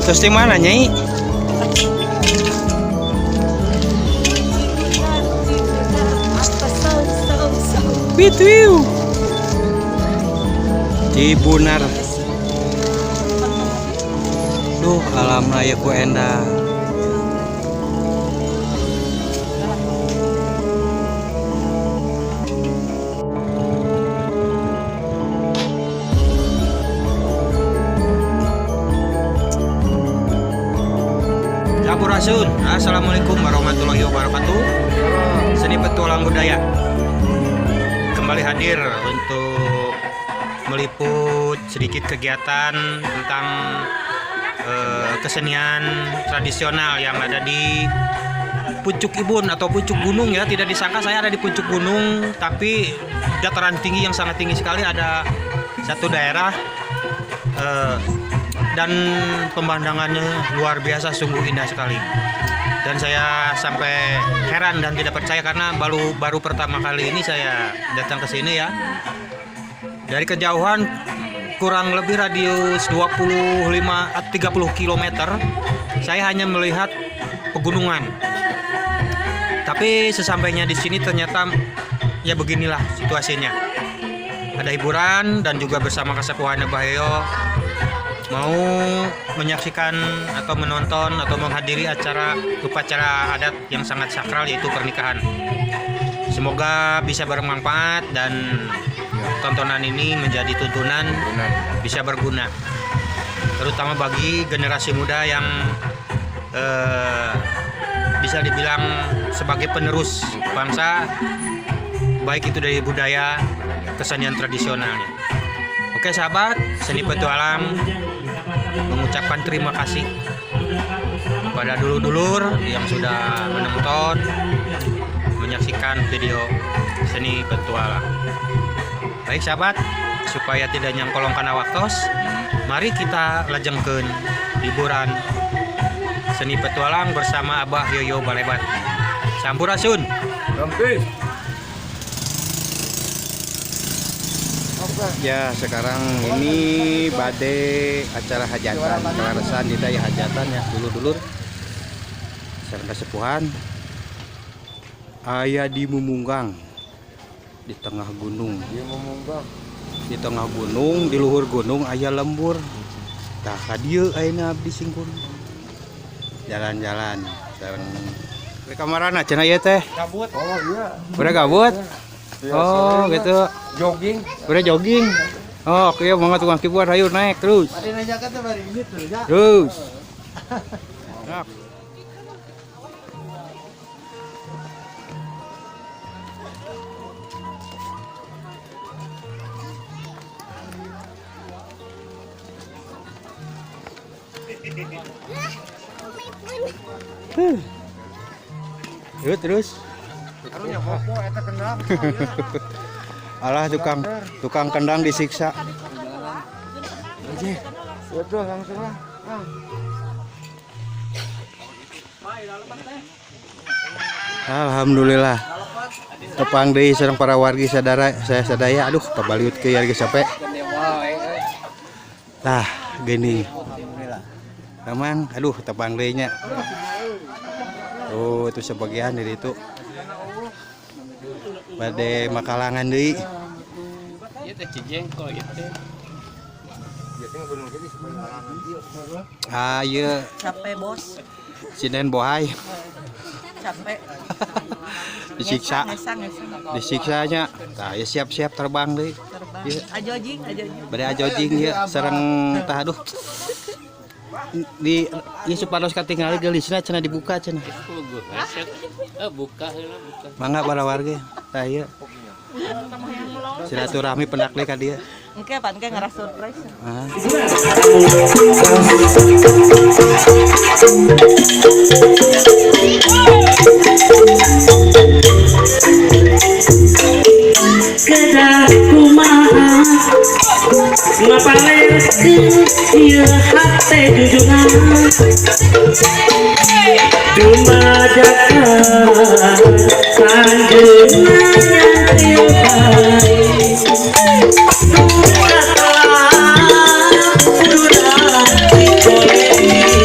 Terus di mana, Nyai? Wit wiu. Cibunar. Duh, alamna ya ku endah. Sampurasun. Assalamualaikum warahmatullahi wabarakatuh. Seni Petualang Budaya kembali hadir untuk meliput sedikit kegiatan tentang kesenian tradisional yang ada di Pucuk Ibun atau Pucuk Gunung ya. Tidak disangka saya ada di puncak gunung, tapi dataran tinggi yang sangat tinggi sekali, ada satu daerah dan pemandangannya luar biasa, sungguh indah sekali. Dan saya sampai heran dan tidak percaya karena baru baru pertama kali ini saya datang ke sini ya. Dari kejauhan kurang lebih radius 25 atau 30 km saya hanya melihat pegunungan. Tapi sesampainya di sini ternyata ya beginilah situasinya. Ada hiburan dan juga bersama Kasepuhan Baheyo mau menyaksikan atau menonton atau menghadiri acara upacara adat yang sangat sakral, yaitu pernikahan. Semoga bisa bermanfaat dan tontonan ini menjadi tuntunan, bisa berguna terutama bagi generasi muda yang bisa dibilang sebagai penerus bangsa, baik itu dari budaya kesenian tradisionalnya. Oke sahabat, Seni Petualang mengucapkan terima kasih kepada dulur-dulur yang sudah menonton, menyaksikan video Seni Petualang. Baik sahabat, supaya tidak nyangkolong kana waktos, mari kita lajengkeun hiburan Seni Petualang bersama Abah Yoyo Balebat. Sampurasun. Rampis. Ya, sekarang ini bade acara hajatan, kaleresan di ya hajatan ya dulur-dulur. Sareng kasepuhan. Aya di Mumunggang di tengah gunung. Dia memunggang. Di tengah gunung, di luhur gunung aya lembur. Tah ka dieu ayeuna abdi singkur. Jalan-jalan sareng ke kamarana cenah ieu teh. Gabut. Oh iya. Udah gabut? Iya, Oh, sore gitu. Jogging. Udah jogging. Oh, oke, mangga tukang keyboard, ayo naik terus. Terus. Nah. Huh. Yuk terus. Karunya popo eta kendang. Alah, tukang tukang kendang disiksa. Itu langsung lah. Ah. Alhamdulillah. Tepang deui sareng para wargi sadara saya sadaya. Aduh, pabaliut ke geus sampai. Tah, gini. Ramang, aduh, tepang deui nya. Oh, itu sebagian dari itu. Bade makalangan deui. Ieu teh Cijengkol ieu teh. Ah, ieu Capek, bos. Sinden bohai Capek. Disiksa. Ngesang, ngesang. Disiksanya. Tah, ya siap-siap terbang deui. Terbang. Iya. Ajojing, ajojing. Bade ajojing ieu sareng tah, aduh. Di ieu supados katingali geulisna cenah dibuka cenah. Puguh hese. Eh, buka heula, buka. Mangga para warga. Tah ieu. Silaturahmi pendak deui ka dieu. Engke, Pak, engke ngarah surprise. Ah. Kedah kumaha ngapalerkeun ieu hate junjungan dumajakan anjeunna nyantil bae duka telah duda digoreng.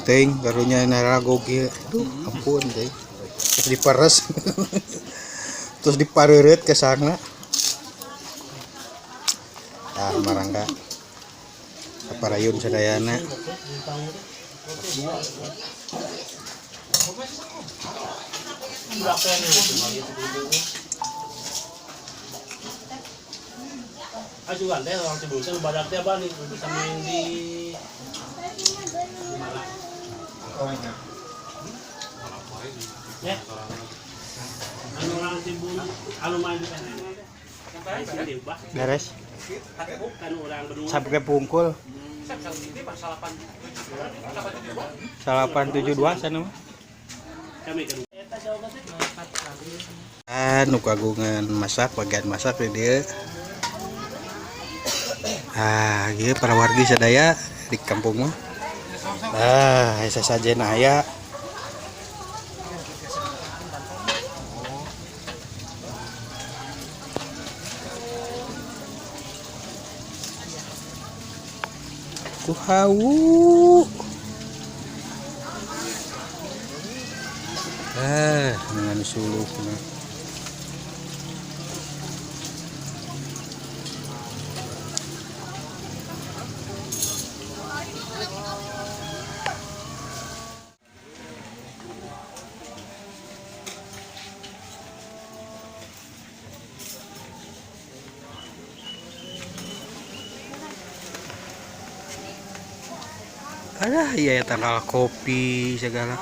Ting karunya narago ge, aduh ampun teh, terus diperes terus dipareureut ke sana. Ah, marangga. Parayun sadayana. Ah juga teh orang Cibulu teh badak teh abah nih bisa main di Malang. Ya. Anu orang Cibulu anu main di PNM teh. Diubah. Beres. Kan orang berdua. Sampai pungkul. 872 sana mah. Kami kan. Anu kagungan masak, bagian masak di dieu. Ah, ieu para wargi sadaya di kampung mah. Ah, sasajen aya. Ku hawu. Ah, dengan suluhna. Alah, iya ya tanggal kopi segala.